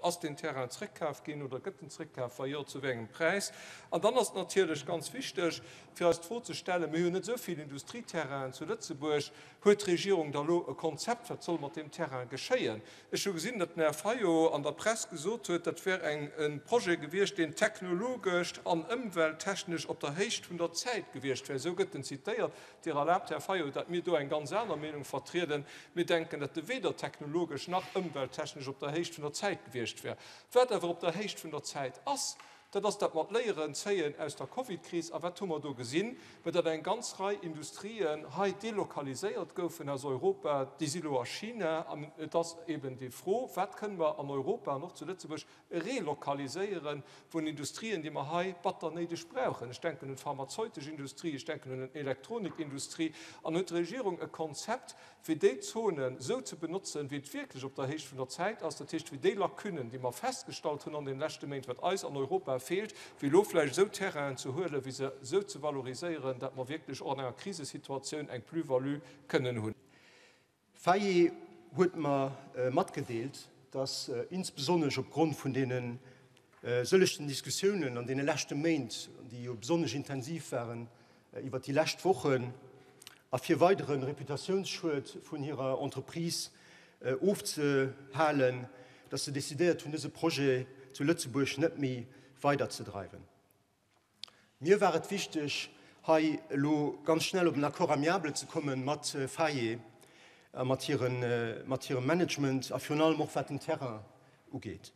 Ass deen Terrain zréckkaf ginn oder gëtt en zréckkaf? Wa jo, zu wéi engem Präis? An dann ass et natierlech ganz wichteg, fir eis d'Fro ze stellen, Mir hunn net esou vill Industrieterrainen zu Lëtzebuerg. Huet d'Regierung da lo e Konzept, wat soll mat deem Terrain geschéien? Ech hu gesinn, datt den Här Fayot an der Press gesot huet, dat wär eng e Projet gewiescht, deen technologesch an ëmwelttechnesch op der Héicht vun der Zäit gewiescht wär. Esou gëtt en zitéiert. Dir erlaabt, Här Fayot, datt mir do eng ganz aner Meenung vertrieden. Mir denken, datt e weder technologesch nach ëmwelttechnesch op der Héicht vun der Zäit gewiescht wär. Wat awer op der Héicht vun der Zäit ass, dat ass, datt mer d'Léieren zéien aus der Covidkris. A wat hu mer do gesinn? Mä datt eng ganz Rei Industrien hei delokaliséiert goufen aus Europa, déi si lo a China. An et ass eben déi Fro, Wat kënne mer an Europa an och zu Lëtzebuerg relokaliséiere vun Industrien, déi mer hei batter néideg brauchen. Ech denken un d'pharmazeutesch Industrie, ech denken un d'Elektronikindustrie. An huet d'Regierung e Konzept, fir déi Zonen esou ze benotzen, wéi et wierklech op der Héicht vun der Zäit ass, dat heescht, wéi déi Lacunen, déi mer festgestallt hunn an deene leschte Méint, wat eis an Europa feelt, fir elo vläicht esou Terrainen ze huelen, fir se esou ze valoriséieren, dat mer wierklech och an enger Krisesituatioun eng Plus-value kënnen hunn. Faye huet mer matgedeelt, dass insbesonnesch opgrond vun deene sëllechten Diskussiounen an deene leschte Méint, déi jo besonnesch intensiv waren iwwert déi lescht Wochen, a fir weidere Reputatiounsschued vun hirer Entreprise ofzehalen, dass se decidéiert hunn, dëse Projet zu Lëtzebuerg net méi weiderzedreiwen. Mir war et wichteg, hei elo ganz schnell op en Accord amiable ze komme mat Faye a mat hirem Management a virun allem och wat den Terrain ugeet.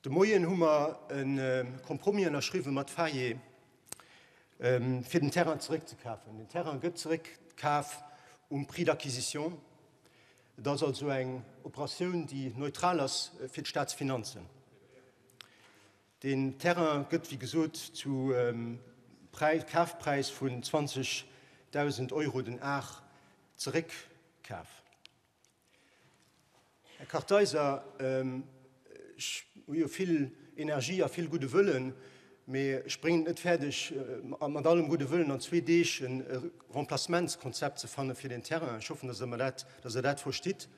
De Moien hu mer e Compromis ënnerschriwwe mat Faye, fir den Terrain zeréckzekafen. Den Terrain gëtt zeréckkaf um Prix d'acquisition. Et ass also eng Operatioun, déi neutral ass fir d'Staatsfinanzen. Deen Terrain gëtt, wéi gesot, zu Kafpräis vun 20.000 Euro den Ar zeréckkaf. Här Kartheiser, ech hu jo vill Energie a vill gudde Wëllen, mee ech bréngen et net fäerdeg, mat allem gudde Wëllen an zwee Deeg e Remplacementskonzept ze fanne fir deen Terrain. Ech hoffen, datt Der dat verstitt.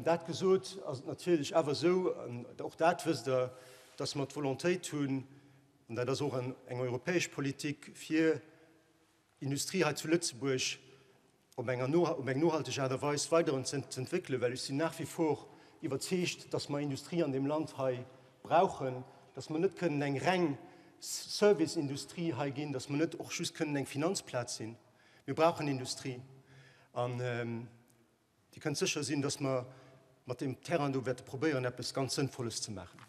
Dat gesot, ass et natierlech awer esou, an och dat wësst Der, dass mer d'Volontéit hunn, an dat ass och eng europäesch Politik, fir d'Industrie hei zu Lëtzebuerg op eng nohalteg Aart a Weis weideren ze entwéckelen, well ech sinn nach wie vor iwwerzeegt, dass mer Industrie an deem Land hei brauchen, dass mer net kënnen eng reng Serviceindustrie hei ginn, dass mer net och just kënnen eng Finanzplaz sinn. Mir brauchen Industrie. An Dir kënnt sécher sinn, dass mer mat deem Terrain do wäerte probéieren, eppes ganz Sënnvolles ze maachen.